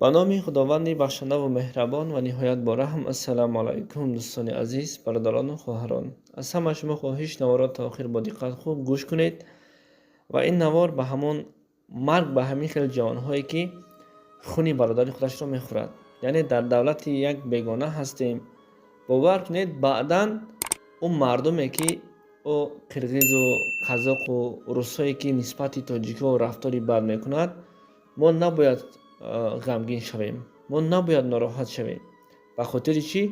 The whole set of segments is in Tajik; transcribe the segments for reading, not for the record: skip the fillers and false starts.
Ба номи Худованди бахшандаву меҳрабон ва ниҳоят бораҳм. Ассалому алайкум, дӯстони азиз, бародарону хоҳарон. Аз ҳама шумо хоҳиш: наворро то охир бо диққат хуб гӯш кунед. Ва ин навор ба ҳамон марг ба ҳамин хел ҷавонҳое, ки хуни бародари худашро мехӯрад. Яъне дар давлати як бегона ҳастем. Бовар кунед, баъдан ӯ мардуме, ки ӯ қирғизу қазоқу русҳое, ки нисбати тоҷикҳо рафтори бад мекунад, мо набояд ғамгин шавем, мо набояд нороҳат шавем. Ба хотири чӣ?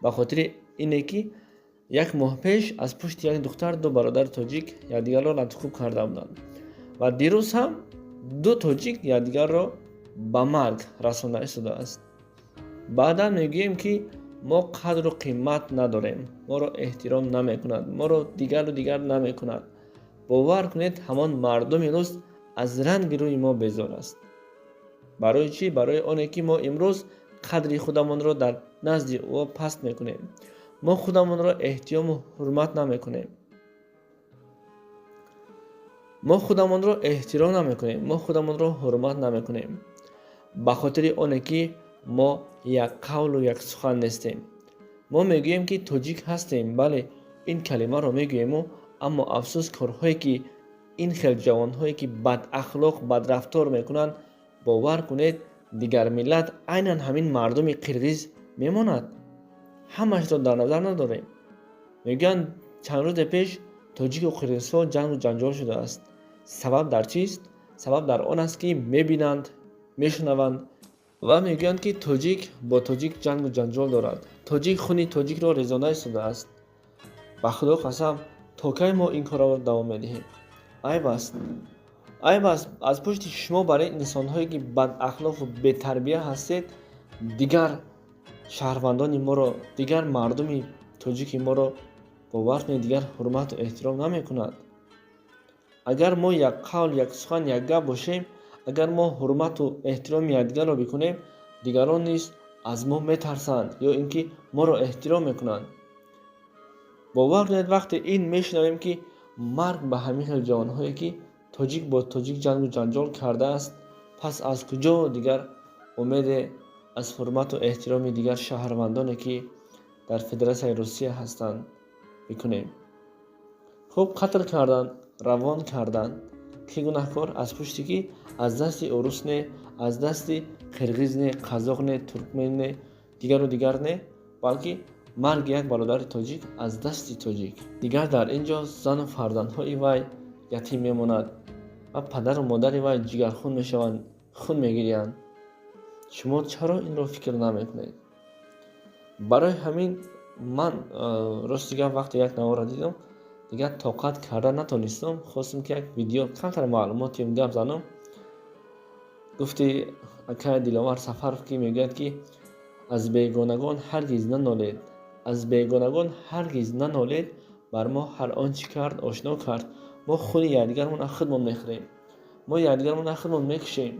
Ба хотири ине, ки як моҳ пеш аз пушти як духтар ду бародари тоҷик якдигарро латукӯб карда буданд ва дирӯз ҳам ду тоҷик якдигарро ба марг расонда истодааст. Баъдан мегӯем, ки мо қадру қимат надорем, моро эҳтиром намекунад, моро дигару дигар намекунад. Бовар кунед, ҳамон мардуми рӯз аз ранги рӯи мо безор аст. Барои чӣ? Барои оне, ки мо имрӯз қадри худамонро дар назди ӯ паст мекунем, мо худамонро эҳтирому ҳурмат намекунем, мо худамонро эҳтиром намекунем, мо худамонро ҳурмат намекунем, ба хотири оне, ки мо як қавлу як сухан нестем. Мо мегӯем, ки тоҷик ҳастем. Бале, ин калимаро мегӯему, аммо афсӯс, корҳое, ки ин хел ҷавонҳое, ки бадахлоқ, бадрафтор мекунанд, бовар кунед, дигар миллат айнан ҳамин мардуми қирғиз мемонад. Ҳамашро дар назар надорем. Мегӯянд, чанд рӯзе пеш тоҷику қирғизҳо ҷангу ҷанҷол шудааст. Сабаб дар чист? Сабаб дар он аст, ки мебинанд, мешунаванд ва мегӯянд, ки тоҷик бо тоҷик ҷангу ҷанҷол дорад, тоҷик хуни тоҷикро резонда истодааст. Ба Худо қасам, то кай мо ин корро давом медиҳем? Айб аст, айб аст. Аз пушти шумо, барои инсонҳое, ки бадахлоқу бетарбия ҳастед, дигар шаҳрвандони моро, дигар мардуми тоҷики моро, бовар кунед, дигар ҳурмату эҳтиром намекунад. Агар мо як қавл, як сухан, як гап бошем, агар мо ҳурмату эҳтироми якдигарро бикунем, дигарон низ аз мо метарсанд ё ин ки моро эҳтиром мекунанд. Бовар кунед, вақте ин мешунавем, ки марг ба ҳамин хел ҷавонҳое, ки тоҷик бо тоҷик ҷангу ҷанҷол кардааст, пас аз куҷо дигар умеде аз ҳурмату эҳтироми дигар шаҳрвандоне, ки дар Федератсияи Русия ҳастанд, бикунем? Хуб, қатл карданд, равон карданд. Ки гунаҳкор? Аз пушти ки? Аз дасти урус не, аз дасти қирғиз не, қазоқ не, туркмен не, дигару дигар не, балки марги як бародари тоҷик аз дасти тоҷик. Дигар дар ин ҷо зану фарзандҳои вай ятим мемонад ва падару модари вай ҷигархун мешаванд, хун мегириянд. Шумо чаро инро фикр намекунед? Барои ҳамин ман, рости гап, вақте як наворро дидам, дигар тоқат карда натонистам. Хостам, ки як видео, камтар маълумоти гап занам. Гуфти акай Диловар Сафаров, ки мегӯяд, ки аз бегонагон ҳаргиз нанолед, аз бегонагон ҳаргиз нанолед, бар мо ҳар он чӣ кард, ошно кард. Мо хуни якдигармон худмон мехӯрем, мо якдигармон худмон мекушем.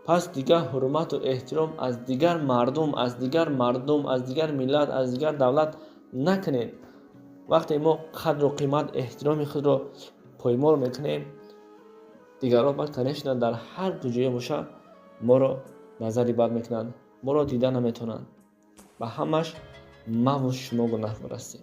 Пас дигар ҳурмату эҳтиром аз дигар мардум, аз дигар мардум, аз дигар миллат, аз дигар давлат накунед. Вақте мо қадру қимат, эҳтироми худро поймол мекунем, дигарон баъд, конечно, дар ҳар куҷое бошад, моро назари бад мекунанд, моро дида наметавонанд. Ба ҳамаш маву шумо гунаҳкор ҳастем.